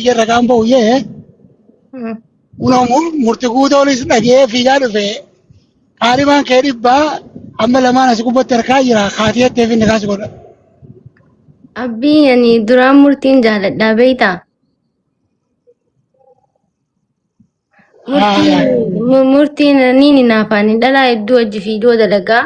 jee ragaan ba'u jee kunoo murti guutoonis dhagee fiigaa dhufe kaadhimaan kee dhibbaa amma lamaan as gubbatti harkaa jira kaatii jettee fi nikaas godha. Abbii ani duraan murtiin jaaladhaa beektaa? Murtiin murtiin niin hinaafaani dhalaa hedduu hojii fiidoo dalagaa.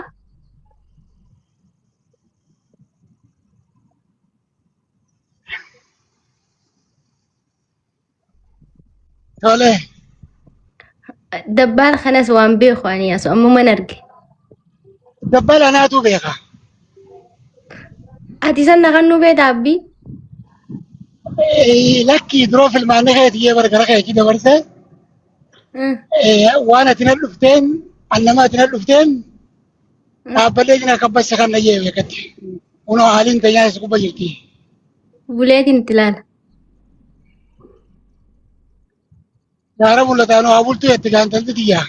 Tole. Dabbaal kanas waan beeku ani asu ammuman arge. Dabbaal anaatu beeka. Ati san na kannuu beekta abbii? Lakkii duroo filmaanni keetii bara gara keetii dabarse waan ati na dhufteen an nama ati na dhufteen dhaabballee jina kabbassa kan na jee beekatti. Kunoo haaliin teenyaa as gubba jirti. Buleetiin itti ilaala. Gaara mul'ataa nu haa bultu jetti gaantalti tiyya.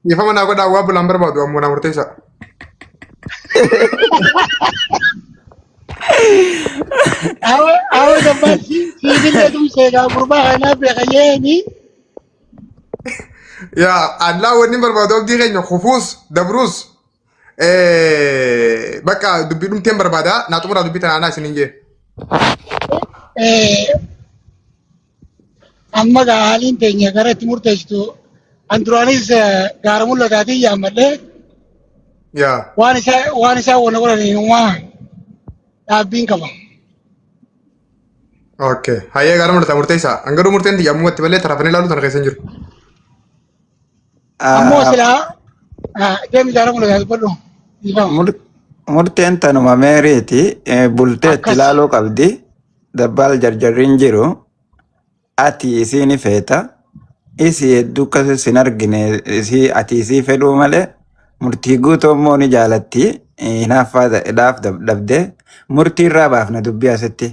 Dhiifama naa godhaa waa bulaan barbaadu ammoo naa murteessa. Awa gabbaa siifillee tumsee gaa gurbaa kanaa beeka jeeni. Yaa Allah wanni barbaadu abdii keenya kufuus dabruus bakka dubbii dhumteen barbaada naa xumuraa dubbii tanaa anaa isiniin jee. Amma gaa haaliin teenya gara itti murteessitu an duraanis gaara mul'ataatiin yaammadhee Yaa. waan isaa wal godhaniin uumaa dhaabbiin qaba. Okay. Hayyee gaara mul'ataa murteessaa. An garuu murteen tiyya ammumatti malee tarafanii ilaaluu tana keessa hin jiru. Ammoo silaa deemi gaara mul'ataa dubbadhu. Dhiifama. Murteen tanuma meeriiti bultee itti Akkas. ilaaluu qabdi. Dabbaal jarjarri hin jiru. Ati isii ni feeta. Isii hedduu akkas sin argine isii ati isii fedhuu malee murtii guutuu immoo ni jaalatti. Hinaaffaa dhaaf dhabdee murtii irraa baafna dubbii asitti.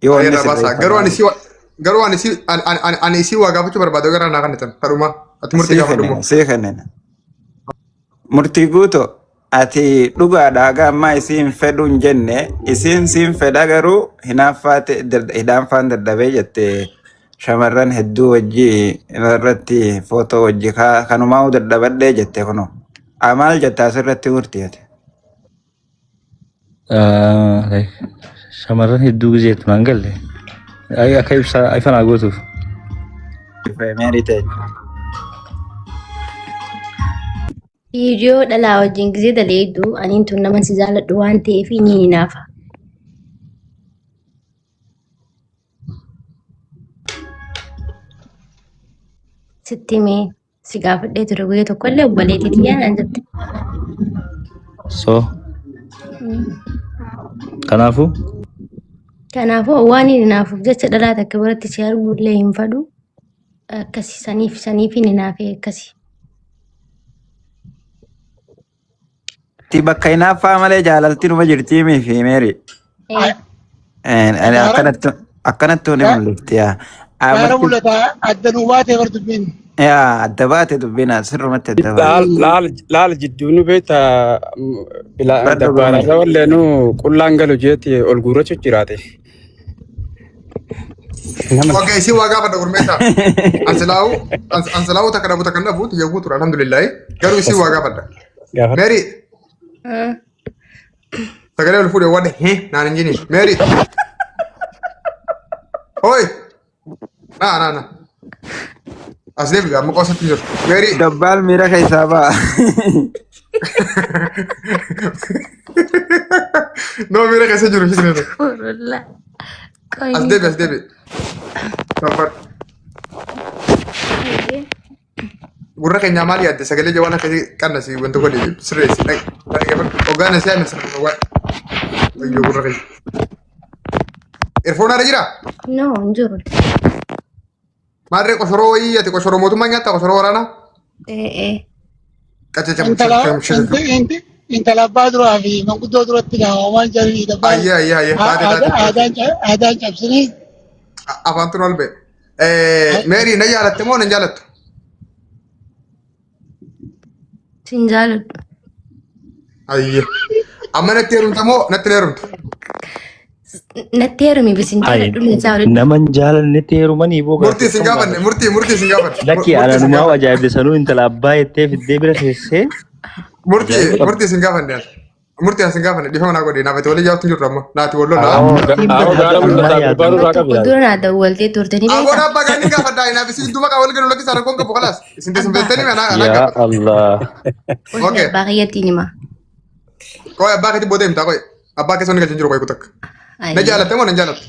Yoo Hayyee inni irraa baasaa. Garuu ani sirreeffame isii garuu ani isii ani ani ani isii waa gaafachuu barbaadu gara naa kennitan. Kadhuma. Ati murtii sii gaafadhu immoo. kennina sii kennina. Murtii guutuu ati dhugaadha haga ammaa isiin fedhu hin jenne isiin siin fedha garuu hinaaffaa hidhaanfaan dadhabee jette shamarran hedduu wajji irratti footoo wajji kanumaa dadhabadhee jette kunoo. Maal jetta asirratti murtii ati? Like, shamarran hedduu gizeetu naan galle. Ay, akka ibsaa ifa naa gootuuf. Meerii ta'e. Viidiyoo dhalaa wajjin gisee daleeddu aniin tun nama si jaaladhu waan ta'eef ni hinaafa. Sitti himee si gaafadhee ture guyyaa tokkollee obboleettii tiyyaa naan jette. So, kanaafuu Kanaafuu waan hin hinaafuuf jecha dhalaa takka biratti si arguullee hin fadhu. Akkasi saniif saniif hin hinaafee akkasi. Ti bakka hinaaffaa malee jaalalti numa jirtii fi meerii. Ani Gaara akkanatti akkanatti ni mul'ifti yaa. gaara Amarti mul'ataa adda nuu baatee bar dubbiin. yaa adda baate dubbiin sirrumatti adda baate. Laal laal laal jidduu nu beekta Badda dabbaara gurmee. irra walleenu qullaan galu jeetti ol guurrachu jiraate. Nama Okay, isii waa gaafadha gurmeessaa. Ansilaa'u ansilaa'u takka dhabu takka hin dhabu tiyya guutuudha alhamdulillahi. Garuu isii waa gaafadha. gaafadha. Meeri sagalee ol fuudhee wadha hee naan hin jini. Meeri hooy naa naa naa. As deebi amma qoosatti jiru. Meeri Dabbaal miira keessaa ba'a. No miira keessa jiru ishee Furulla. As deebi as deebi. Gaafadhu. Gurra keenyaa maal yaadde sagalee jawaan akkasii qannasi wanta godhe sirreessi dhaggeeffadhu. Hoggaan asii aanna sirreessi waan. Wayyoo gurra keenya. Erfoon haara jiraa? No, hin jiru. Maarree qoshoroo wayii ati qoshoroo mootummaa nyaattaa qoshoroo waraanaa? Ee ee. Qacacamu Intala intala abbaa duraa fi manguddoo duratti gaa waan jedhanii dabbaa Ayyee ayyee ayyee taate taate taate. aadaan cabsinii Afaan tun ol ba'e. Meerii na jaalatte moo na hin jaalattu? Sin jaaladhu. Ayyee. Amma natti heerumta moo natti hin heerumtu? Natti heerumi bisin Ayi jaaladhu isaa walitti. nama hin jaalannetti heerumanii boo Murtii gaaffii isin akkam gaafanne gaafata. murtii murtii isin gaafanne Lakki murtii isin ananumaa gaafanne ajaa'ibde sanuu intala abbaa jettee fiddee bira teessee murtii ajaa'iba qabdi. murtii isin gaafanne murtii isin gaafanne dhiifama naa godhe naaf itti walii jaaftu jirru amma naati wal lolaa. Awoo Murtiin bar awoo haga gaara ammaa mul'ataa gurbaa yaadu. Amma nurraa tokko qabi dura naa dawwaltee turte ni Aboon beektaa? abbaa gaanii gaafadhaa naaf isin duma qaa wal galu lakkisaa rakkoon qabu kalaas isin Abbaa teessumteessanii anaa anaa Yaa gaafadha. Allah. Wallahi Okay. abbaa kiyyattiin hima. Qoy abbaa keetti booda himtaa qoy abbaa keessa wanni galchin jiru qoy kutakka. Na Ayi. jaalatte moo na jaalatte?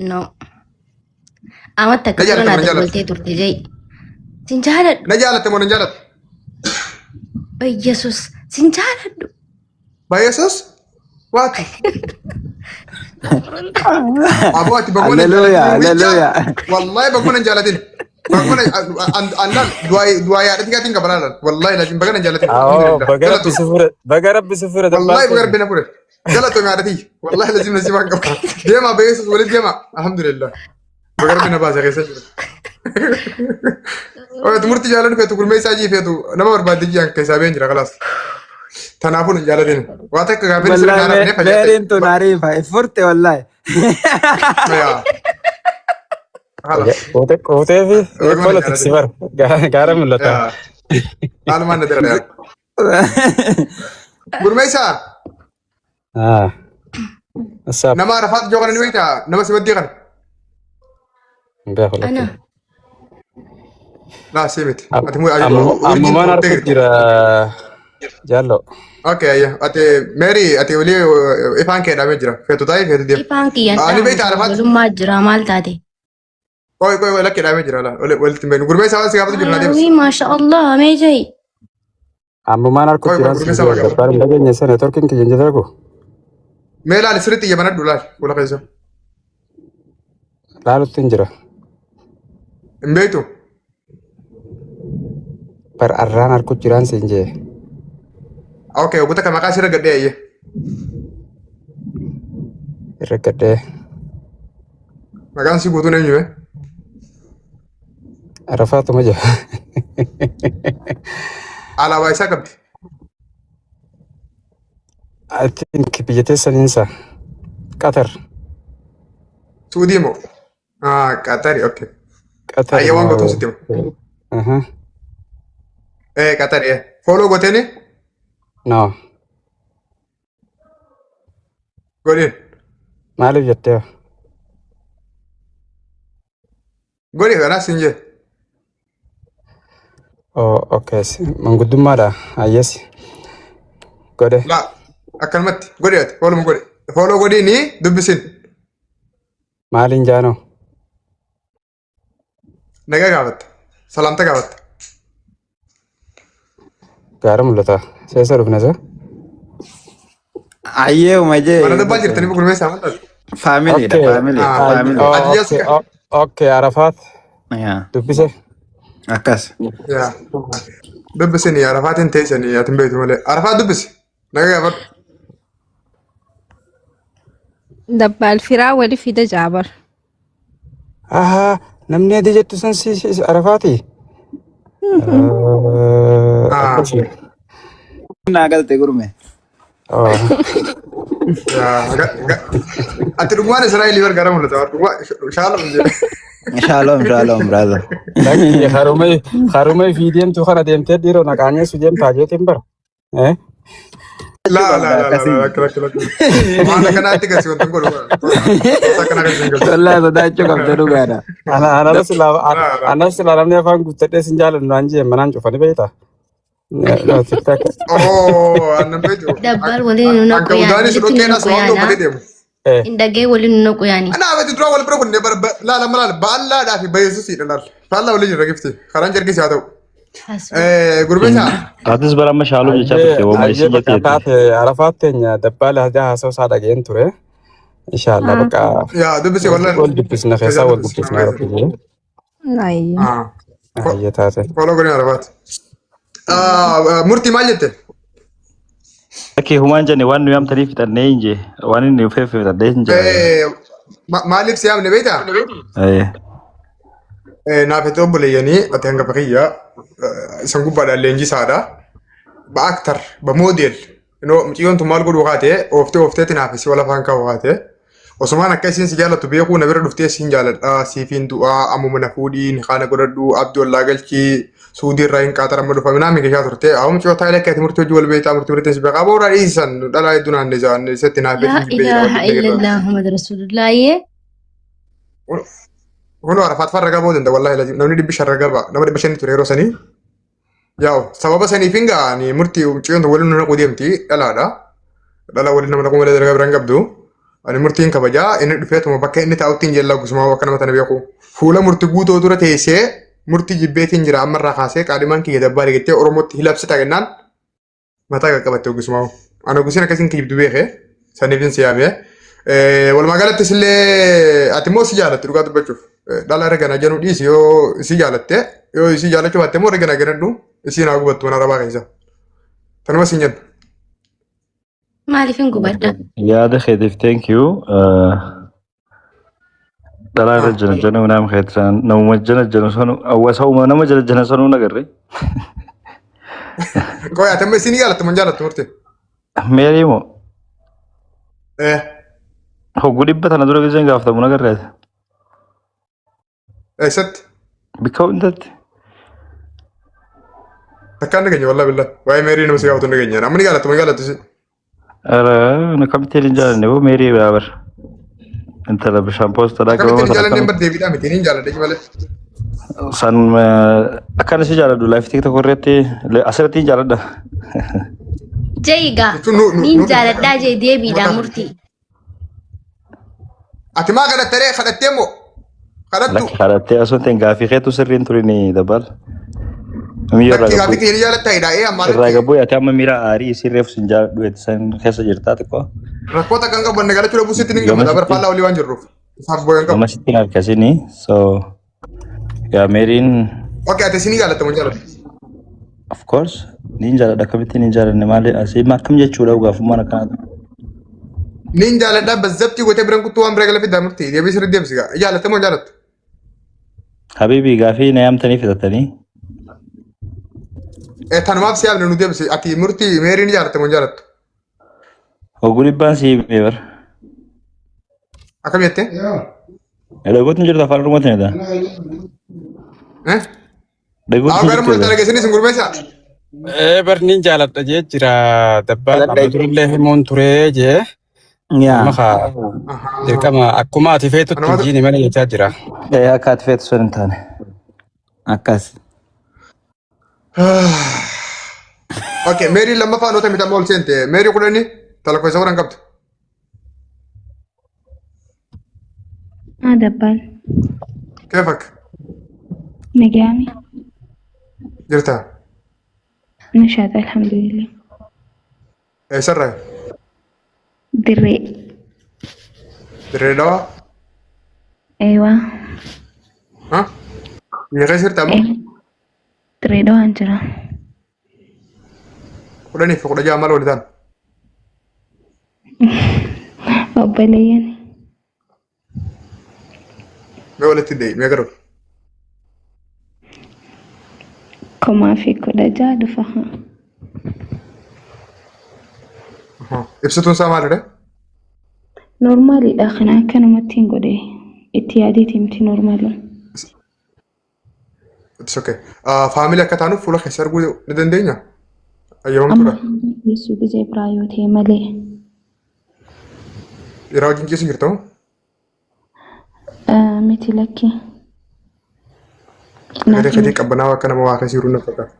No. Amma takka Na dura jaalatte naa moo na jaalatte? dawwaltee turte jee. Sin jaaladhu. Na jaalatte moo na jaalatte? Bayyesus sin jaaladhu. Bayesus? What? Aboo ati baguma na Hallelujah, jaalatin wicha. hallelujah. Wallahi baguma na jaalatin. Baguma na annan du'aa yaadatti gaatiin qaba laalan. Wallahi laatiin baga na jaalatin. Awoo Alhamdulillah. baga rabbi Galatoom. si fure baga rabbi si fure Wallahi dabbaal baga keenya. rabbi na fure. Galatoom yaadati. Wallahi lazim nasiibaan qaba. Deema bayesus walitti deema. Alhamdulillah. Baga rabbi na baasa keessa jira. Oye, murtii jaalan feetu gurmeessaa jii feetu nama barbaadde jii keessaa been jira kalaas. Tanaafuu hin jaalatin. Waa takka gaaffiin sirrii Wallahi naana fannee fayyadte. meeriin tun ariifa. Furte wallahi. Yaa. Kalaas. Qootee fi Baguma na politics jaalatin. bar gaara mul'ataa. Yaa. Haalumaan na dira yaa. Gurmeessaa Ah. Asaab. nama Arafaat joo kana ni beektaa nama simaddii kana. Beeku lakki. Ana. Laa si miti. Ati mu urjiin Ammumaan tuuttee harka jirti. jira jaallo. Okay ayya. Ati Meeri ati olii ifaan kee dhaamee jira. Feetu taa'ee feetu deema. Ifaan kiyyaan Ni dhaamu beektaa Arafaat? walummaa jira maal taate? Qoy qoy qoy lakki dhaamee jira laa. Walitti hin beeknu. Gurmeessaa waan si gaafatu jiru naa deebisi. Wii maasha Allah mee jee. Ammumaan harka Qoy qoy jiraan si gurmeessaa waa jira. gaafatu. Dabbaan hin dhageenye sana networkiin kiyya hin jiru. Mee laali sirriitti iyya banadhu laali fuula keessa. Laalutti hin jira. Hin beektu? Bar arraan harku jiraan siin jee. Okay oggota kan maqaa sirra gadhee ayye. Irra gadhee. Maqaan si guutuun eenyu mee? Arafaatuma jira. Alaabaa isaa qabdi. I think biyya teessaniinsa. Qatar. Suudii moo? Ah, Qatari, okay. Qatar Ayya waan moo. gootuun sitti hima. Aha. Eh, Qatari, eh. Follow gooteeni? No. Godhin. Maaliif jettee? Godhi kanaas hin jee. Oh, okay. Manguddummaadha. Ayyes. Godhe. Laa, akkanumatti godhi ati follow godhi. Follow godhiini dubbisin. Maaliin jaanoo? Nagaa gaafatta. Salaamta gaafatta. Gaara mul'ata. Seessa dhufne sa? Ayyee uma jee. Mana dabbaa jirtanii gurmeessaa maal taate? Faamiliidha, Okay. faamilii, Ah, faamilii. Oh, ati okay. Jessica. Oh, okay. Arafaat. Yaa, Dubbise. akkas. Yaa. Dubbisini Arafaatiin teessanii ati hin beektu malee. Arafaat dubbisi. Nagaa gaafadhu. Dabbaal firaa wali fida jaabar. Ahaa. Namni adii jettu san si Arafaati? Ah. Akkasi. Naa galte gurme. Oh. Yaa. Ati dhugumaan Israa'elii gargaara mul'ata. Dhugumaa shaalom jedhe. Shalom, shalom, brother. Lakki harumee harumee fi deemtu kana deemtee dhiiroo naqaanyeessu deemtaa jeetiin bara. Eh? Laa laa laa laa lakki lakki lakki. Waan akkanaatti gasi wanta godhu. Wanta akkana gasi hin galchu. Wallahi sodaachuu qabda dhugaadha. Ana anas silaa Laa laa. anas silaa namni afaan guuttadhee sin jaalannu naan jee manaan cufani beektaa? No, TikTok. Oh, annan beektu. Dabbaal waliin nu naqu Anka yaani udaanis walitti nu dhoqqeen naqu as waan yaana. malee deemu. Eh. Hin dhagee waliin nu naqu yaani. Ana abati dura wal bira kunne bara laala malaal baallaadhaa fi bayeessusiidha laal. Faallaa waliin jira gifti. Karaan jargis haa ta'u. Hasbi. Eh, gurmeessaa. Atis bara amma shaalom jechaa Ayyee turte wooma ayyee isii bakka jetteetti. taate Arafaat teenya dabbaala haja haasa'u isaa dhageen ture. Inshallah bakka Yaa dubbisi wallan. wal dubbisna keessaa Keessaa wal dubbisi. dubbisna rabbi jee. Ayi. Ah. Ayyee taate. Follow godhin Arafaat. Ah, murtii maal jette? Lakkee humaan jenne waan nu yaamtanii fixannee hin jee waan inni dhufeef fixannee hin jira. Eh, maaliif si yaamne beektaa? Eh. Eh, naaf itti obboleeyyanii ati hangafa kiyya isan gubbaadhaan leenjisaadha. Ba aktar ba moodel inoo mucayyoon tun maal godhuu kaate ooftee oofteetti naaf si wal afaan kaa'u kaate. Osumaan akka isiin si jaallattu beekuu na bira dhuftee siin jaaladha siifiin du'aa ammuma na fuudhii ni kaana godhadhu abdii ollaa galchii suudii irraa hin qaaxara amma dhufa minaa migishaa turte awum ciyoo taayilee akka ati murtii hojii wal beektaa murtii murtii si beekaa booraa dhiisan dhalaa hedduu naan deesa isatti naaf Laa beekin jibbee jira ilaaha wajjin deeggarra. illallah Muhammad Rasulullah. Yee. Kun Arafaat farra gabaa danda'a wallaahi lazim namni 500 ragaba nama 500 ture yeroo sanii. Yaa'u sababa saniif hin gaani murtii mucayyoon waliin nu naquu deemti dhalaadha. Dhala waliin nama naquu malee dalagaa biraan qabdu. Ani murtiin kabajaa inni dhufeetuma bakka inni taa'utti hin jellaa gusuma akka nama tana beeku. Fuula murtii guutoo dura teessee murtii jibbeetiin jira ammarraa kaasee qaadhimaan kiyya dabbaale jettee Oromootti hilabsita jennaan mataa qaqqabatte oggisumaa. Ani oggisiin akkasiin kijibdu beekee saniif si yaame. Walumaa galattis illee ati immoo si jaalatte dhugaa dubbachuuf. Dhala irra gana jennu dhiisi yoo si jaalatte yoo si jaalachuu baatte immoo irra gana ganadhu isiin haa gubattu mana arabaa keessa. Tanuma siin jenna. Maaliif hin gubadha? Yaada keetiif thank you. Dhalaa irra jana jana naam keetisaan namuma jana jana sanu hawaasa uuma nama jana jana sanuu nagarre. Qoy ati amma isiin jaalattu mun jaalattu murte. Meerii moo Eh hogguu dhibba tana dura giseen gaafatamu nagarre ati. eessatti? Bikka hundatti. Takkaan dhageenye wallaahi billah. Waa'ee meerii nama si gaafatu hin dhageenye. Amma ni jaalattu mun jaalattu isin. Ara na kamittiin hin jaalanne hoo meerii biraa bar. Intala bishaan poostadhaa Akkamittiin qabama hin sana jaalanneen akkam. bar deebiidhaa miti niin jaaladha malee. San akkana si jaaladhu laayif tiktok irratti asirratti hin jaaladha. Jeegaa. Jechuun nu nu Niin nu jaaladhaa jee deebiidhaa mataa. murtii. Ati maa kadhatte ree kadhattee moo kadhattu Lakki kadhattee osoo hin ta'in gaafii keetu sirriin turin dabal. Miyyoo irraa lakki gaafii gabbuu kiyya ni jaalatta hidhaa ee ammaa irraa lakki gabbuu ati amma miira aarii isii reefu sin jaaladhu jetti san keessa jirtaa xiqqoo. rakkoo takka hin qabu wanni galachuu dhabuu sitti ni gammada bar Gamasitti faallaa olii waan jirruuf isaaf booyan qabu. gamasitti hin harkasini so yaa meeriin Okay ati isin jaalatta moo jaalatta? of course niin jaaladha akkamittiin hin jaalanne maali asii akkam jechuudha gaafummaan akkanaa. Niin jaaladha bazzabtii gootee biran kuttuu waan bira gala fiddaa murtii deebii sirrii deebisi gaa jaalatta moo jaalattu? Habibi gaafii na yaamtanii fitatanii Eh tanumaaf si yaamne nu deebisi ati murtii meerii ni jaalatta moo jaalattu? hogguu dhibbaan si himee bar. Akkam jettee? Dhagootni jirtu afaan oromootiin dha. Eh? Dhagootni Haa gara jirtu murtii dhageessanii isin gurmeessaa? Ee barniin jaaladha jee jira dabbaan Jaaladha amma durallee himuun turee jee amma Yaa. kaa dirqama akkuma ati feetutti Anumatu jiini malee jechaa jira. Ee akka ati feetu sun hin taane. Akkas. Okay, meerii lammaffaa noota miti amma ol seente. Meerii kudhanii talakkoofsa kudhan qabdu. Ah, dabbal. Keefak Nagaami. jirta? Nashaata alhamdulillah. Eessarraa? Dirree. Dirree Dhawaa? Eewaa. Ha? Biyya keessa jirta amma? Eh, Dirree dhawaan jira. 10 fi 16 maal wali ta'an? Obboleeyyan. Mee walitti dee'i mee garuu? 1016 dhufa. Ibsituun isaa maalidha? Noormaaliidha kana akkanumatti hin godhe itti yaadeeti miti noormaali. It's okay. Faamilii akka taanuuf fuula keessa arguu ni dandeenya? Amma Ayyamamtuudha. hin dhiyeessu gizee biraa yoo ta'e malee. Dhiiraa wajjin ciisu jirta moo? Miti lakki. Sagalee Naaf keetii qabbanaawaa akka nama waa keessa jiru na fakkaata.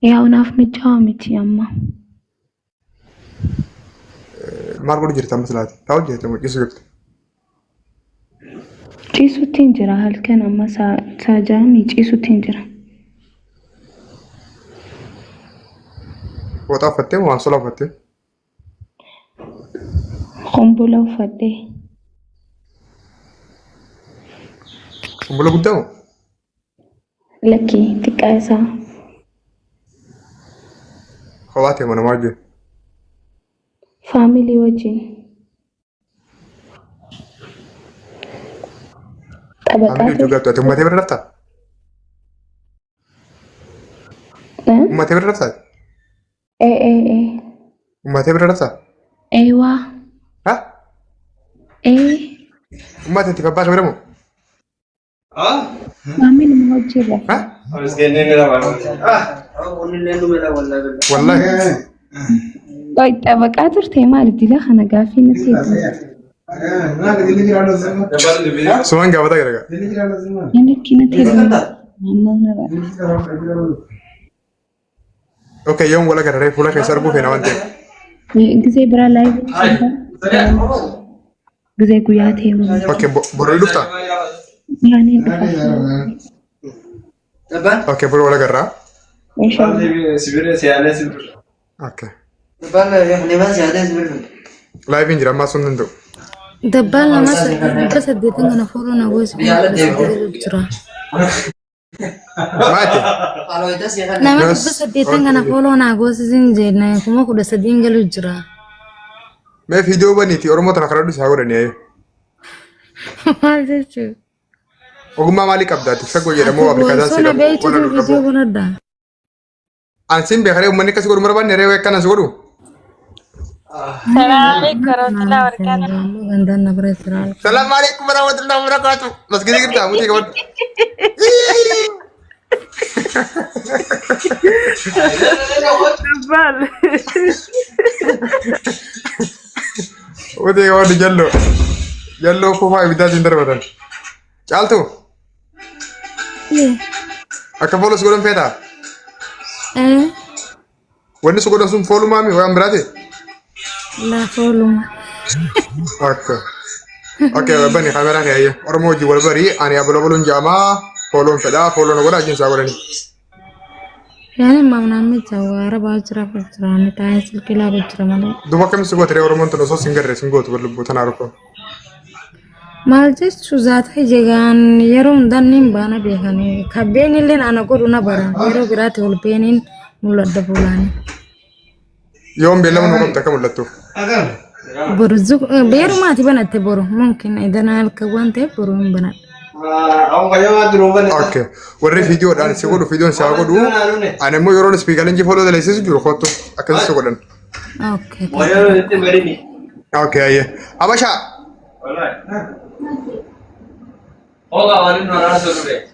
Yaa'u naaf mijaa'aa miti amma. Maal godhu jirta amma silaati? Taa'u jirta moo ciisu jirta? Ciisutti hin jira halkan amma saa ja'amii ciisutti hin jira. Fooxaa uffattee moo ansoolaa uffattee? Kombola uffadhee. Kombola guddaa moo? Lakki xiqqaa isaa. Kophaa ta'e moo namaa wajjin? Faamilii wajjin. Xabaqaa Faamilii wajjin ture. galattu. Ati uummatee bira raftaa? Eh? Uummatee bira raftaa? Ee ee ee. Uummatee bira raftaa? Eewaa. Ha? Ee, Uummata itti abbaa kee biramoo? maamii nama hojii irra. Ha? Wallahi. Qoy xabaqaa turte maali dila kana gaaffii natti hedduu. Sumaan gaafataa jira gaa. Natti natti hedduu. Naannoo narra. Okay, yoom wal agarree fuula keessa arguu feena waan ta'eef. Gisee biraa live gisee guyyaa ta'e waan Okay, boru ni dhuftaa? yaaniin dhufa. Okay, boru wal agarraa. Inshallah. Okay. Live hin jira ammaa sun danda'u. Dabbaan lama 800 kana follow na gosi jira. Maati? Nama Yes. 800 kana follow na goosisin jenna 13,000 galu jira. Mee viidiyoo baniiti Oromoo tana karaa isaa godhanii ayyee. Maal jechuun? Ogummaa maalii qabdaati? Shaggo jedhamu Afrikaa Osoo na beektu viidiyoo banadha. Ansiin beekaree uummanni akkasii godhu barbaanne ree akkana si godhu. السلام عليكم ورحمة الله وبركاته. Ammoo gandaan na bira jira. Salaam alaikum warahmatullahi wabarakatuh. Masgidi jirtaa mutii qabadhu. Dabbal. Mutii qabadhu jalloo. Jalloo kufaa ibiddaatiin darbatan. Caaltu akka follow si godhan feetaa? Eh, Wanni si godhan sun foolumaa mi waan biraati? la fooluma. Okay. Okay, bani kaameraa kee ayyee. Oromoo wajjin wal barii ani abula buluun jaamaa fooloon fedhaa fooloo na godhaa wajjin isaa godhani. Yaani maamnaan jawaara baa jira jira ni taa'ee silkii laalu jira malee. Duuba akkamitti si goote ree Oromoon tun osoo sin garree sin gootu lubbuu tanaa rakkoo. Maal jechuu zaata jegaan yeroo hundaan niin baana beekanii kabbeen illee ana godhu na bara yeroo biraatti ol beeniin mul'adha fuulaanii. Yoom beellama nu qabda akka mul'attu. Boru beerumaati banatte boru mumkin idana halkan waan ta'eef boru hin banadha. Okay. Warri viidiyoodhaan si godhu viidiyoon si haa godhu. Ani immoo yeroon ispiikalinji fooloo daleessisu jiru kottu akkasii si godhan. Okay. Okay ayyee. Habashaa.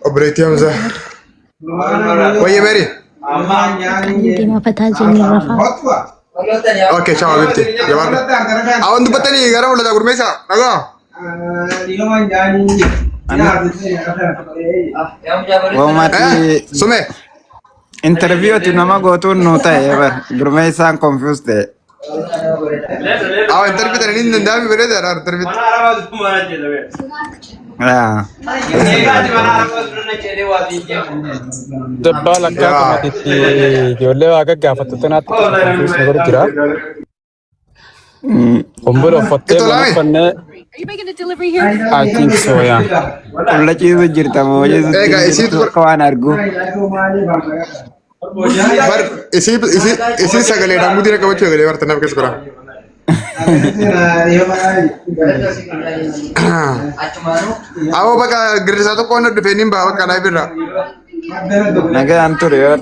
Obboleettii Hamza. Wayye Meeri. Deemaa fataa jennee rafaa. Okay, ciao habibti. Jabaadhu. Awan dubbattanii gara mul'ataa gurmeessaa. Dhagaa. Waamati Sume. interview ati nama gootuun nu ta'e bar gurmeessaan confused ta'e. Awa interview tana ni danda'ami bareedaadha interview. Yaa. Dabbaa lakkaa itti ijoollee waa gaggaafattu tanaatti confuse na godhu jira. Kumbula uffattee Itti mana olaame. uffannee I think so yeah. Qulla ciisu jirta moo ciisutti Egaa hin isiitu jirtu akka waan argu. Bar isii isii isii sagaleedhaan mudina qabachuu eegalee barta nama keessa godha. Awwa bakka girdisaa tokko waan dhufee niin ba'a bakka live irraa. Nagaan ture yoo.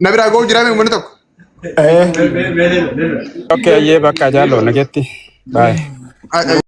Na biraa ga'u jiraame uummanni tokko. Okay ayyee bakka jaallo nagetti. Bye. Ay, ay.